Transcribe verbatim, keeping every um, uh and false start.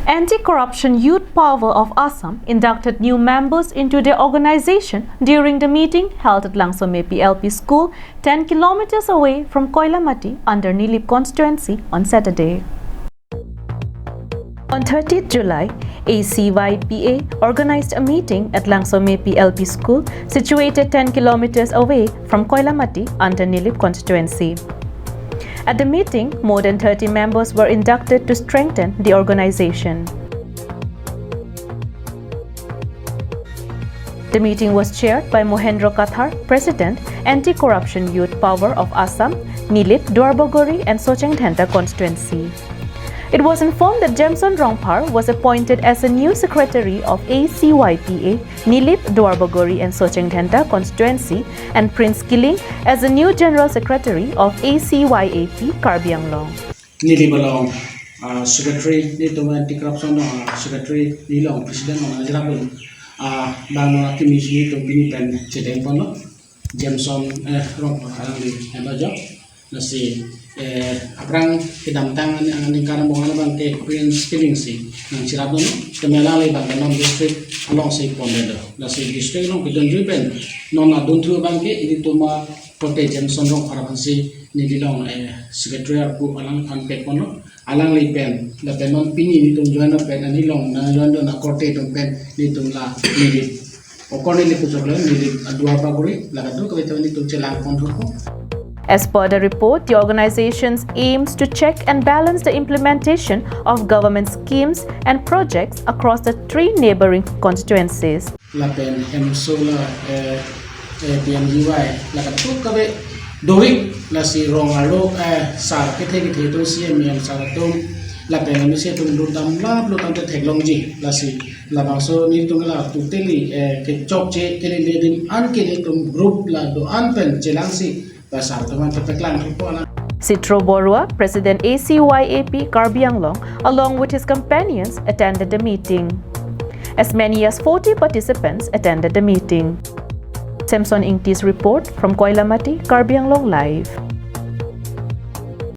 Anti-Corruption Youth Power of Assam inducted new members into their organization during the meeting held at Langsomepi L P School, ten kilometers away from Koilamati under Nilip constituency on Saturday. On thirtieth July, A C Y P A organized a meeting at Langsomepi L P School, situated ten kilometers away from Koilamati under Nilip constituency. At the meeting, more than thirty members were inducted to strengthen the organization. The meeting was chaired by Mohendra Kathar, President, Anti-Corruption Youth Power of Assam, Nilip, Duarbagori and Socheng Dhenta constituency. It was informed that Jameson Rongphar was appointed as a new secretary of A C Y P A, Nilip, Duarbagori and Socheng Dhenta constituency, and Prince Killing as the new general secretary of A C Y A P Karbi Anglong. Nilip along, ah, secretary nelitum anti-corruption along, ah, secretary neli along president along ajra pun, ah, bang along akimi si nelitum pini pen chedeng ponlo. Jameson, eh, Rongphar alangli head ajok. Lasi, eh, aphrang kedamtang ani, aningkan angbong abang ke Prince Killing si nangcherap dun. Tame alangli abang ke non district along si pondet do. Lasi district along kedunjui pen non adunthu abang ke nelitum akorte Jameson Rongphar aphan si neli along, eh, secretary arpu alangphan pek ponlo. Alangli pen lapen non pini nelitum join pen ani along nangjoin dun akorte atum pen nelitum la Nilip, okor Nilip puchoklo, Nilip, ah, Duarbagori, la kadokave atum nelitum chelang pon thupo. As per the report, the organization aims to check and balance the implementation of government schemes and projects across the three neighboring constituencies. Lapen hemso la, eh, eh, P M G Y, la kadokave dovik, lasi rong arlo, eh, sar kethe kethe atum, C M, M sar atum, lapen M C atum lutdam la lutdam te theklongji, lasi labangso nelitum la totally, eh, kechokche kelele adim an ke nelitum group la do-an pen chelangsi pasar teman tepeklang thupo alang. Sitro Borua, President A C Y A P Karbi Anglong, along with his companions, attended the meeting. As many as forty participants attended the meeting. Samson Ingti's report from Koilamati, Karbi Anglong Live.